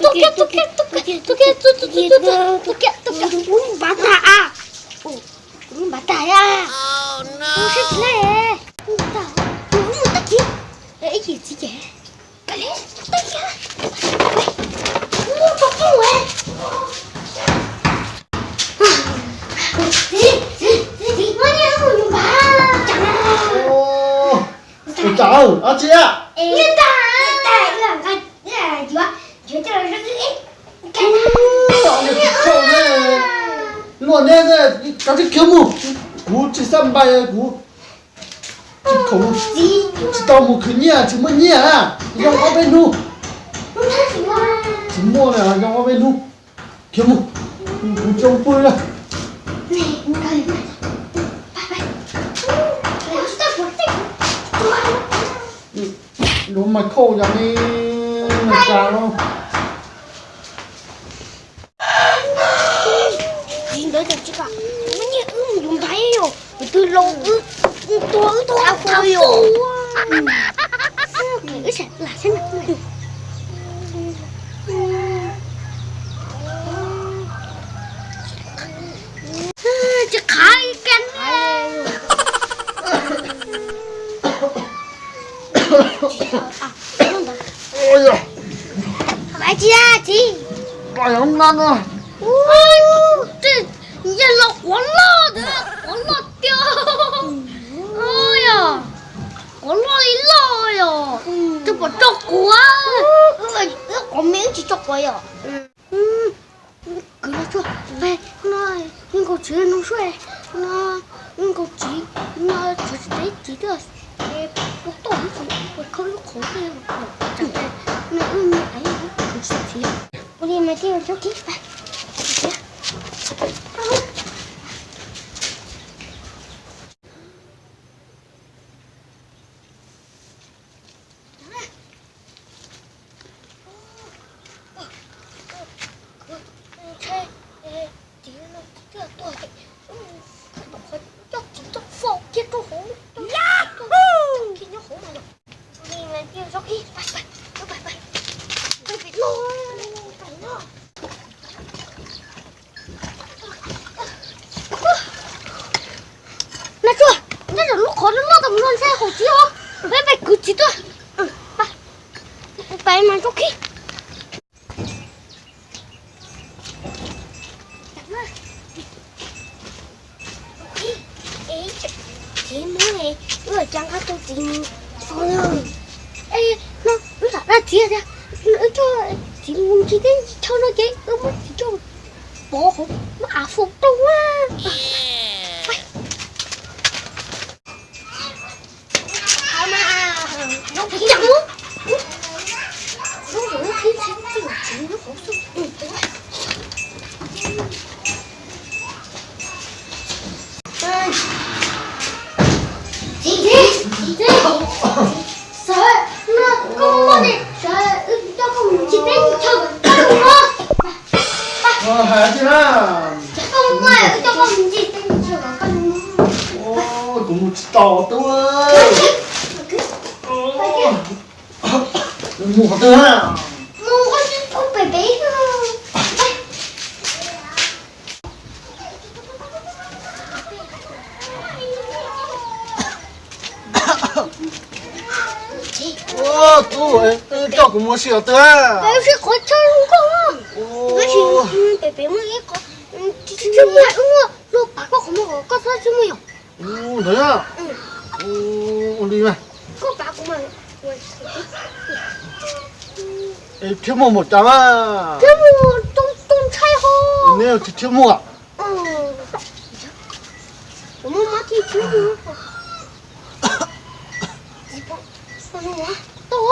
tuaj kiag, tuaj kiag, tuaj kiag, tuaj kiag, tuaj, tuaj, tuaj, tuaj, tuaj kiag, tuaj kiag. Kuv lub npav tag a. Kuv lub npav tag a. Kuv sab tsis laij. Kuv npav tag. Kuv lub npav tag kiag. Ib yim txiv ces. Kali, tag kiag. Kuv tau poob. Txiv, txiv, txiv, txiv, muab nyiaj wb mus yus npav. Ua cas dab tsi a? Nyiaj tag, nyiaj tag, yuav, yuav coj los zoo ib. Luaj neb, kav tsij khiav mus, kuv tsis xav npais kuv. Tsis khoom, tsis tau mus khwv nyiaj, tsis muaj nyiaj na. Yoo ob peb hnub. Tsis muaj na, yoo ob peb hnub. Khiav mus, kuv tsis pw na. Lov mas khauj yog ne, cas no. Txiv ntawd tsis kam muab nyiaj wb mus yus npaiv yom, tus twg los wb tua wb tau qab fo yom. Wb sam lam saib na. Tsis qhav li kiag ne. Yog los quav loj, quav loj tiag. Yog quav loj li loj yom. Twb pom rau quav. Wb quav me wb tsis tso quav yom. Kwv los tsuag, no, nkaus txiv no suab, no, nkaus txiv, no, txiv txiv txiv twb, es puas toj ib txiv, puas khau lub qhov twg, no, wb me aiv, kwv txiv txiv. Ua li mas tij tsob kib, Ntshe txiv no twb tuaj, coj txiv coj faus kiag rau hauv, coj kiag nyob hauv mas yom. Li mas tij tsob kib, pais pais, pais pais, pais pem no. Nas tsuag, nyob tom lub qhov loj loj tom no ntshe haum txiv os. Peb pais kwv txiv tuaj. Pais mas tsob kib. Txiv muab, wb cas nqa tau txiv faus na. Es no wb lam dag txiv tias wb coj txiv mus ncig teb ncig chaw no ces wb muab txiv coj pov hauv lub av faus rau na. Sawv, no koj muab ne, sawv, wb coj koj mus ncig teb ncig chaw kom koj zoo mog. Hais tiag na. Koj muab, wb coj koj mus ncig teb ncig chaw kom koj zoo mog. Kuv mus tsis tau tub. Mus qhov twg na? Mus ua si ua pem pem. Tub, coj kuv mus si qhov twg? Mus si qhov chaw zoo nkauj. Tab sis pem pem muaj ib qhov, tsis muaj, luag pav koj qhov muag, koj txhob tsis muaj yom. Ntawd na. Ua li mas. Koj pav kuv mas. Es thiab muaj npaum cas mas. Thiab muaj, tsis ntshai ho. Neb tsis thiab muaj. Kuv muaj mab thib thiab. Tau.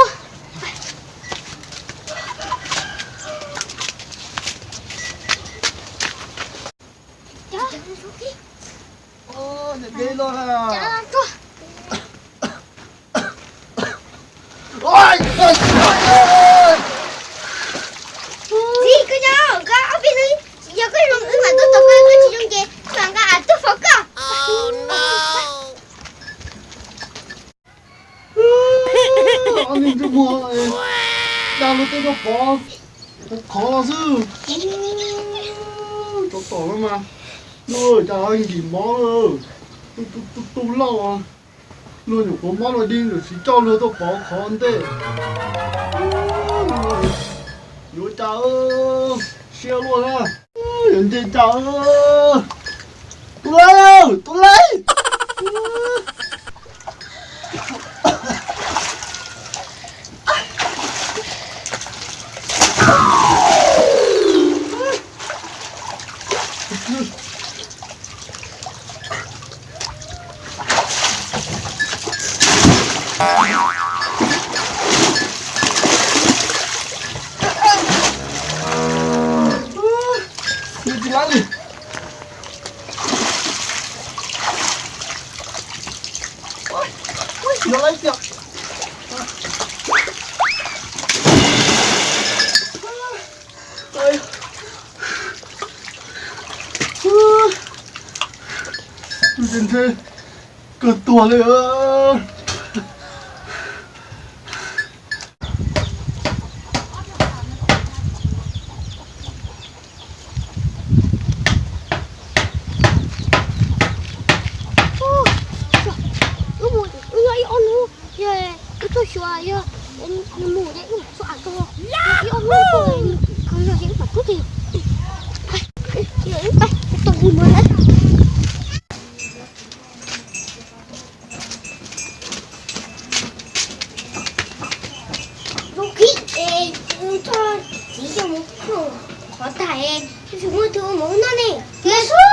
Dej los. Txiv, koj nyob, koj ob peb hnub yog koj zoo wb mam tuaj tos koj, koj tsis zoo ces mam nqa av tuaj faus koj. Ob niag ntsej muag, dag luag tej tuaj pov qhov los xwb. Tsov tom no mas, luag cas nkim mob lawm, tu tu lauj, luag nyuam qhuav mob luag dig lawm tsis coj luag tuaj pov qhov ntej. Yuav cas siab luaj na, yuav nce cas. Tus laij, tus laij. Tsis laib li. Yog laib tiag. Ntshe kawg tuag li. Wb mus, wb nyob ib ob hnub, yog wb tuaj xyuas yog nws mus ces wb mam tso av rau. Ib ob hnub tuaj, yog ces wb mam rub tes. Wb pais tau li mus na. Zoo khib es txog txiv coj mus qhov tag es tsis muaj tus ua mov noj ne. Tiag.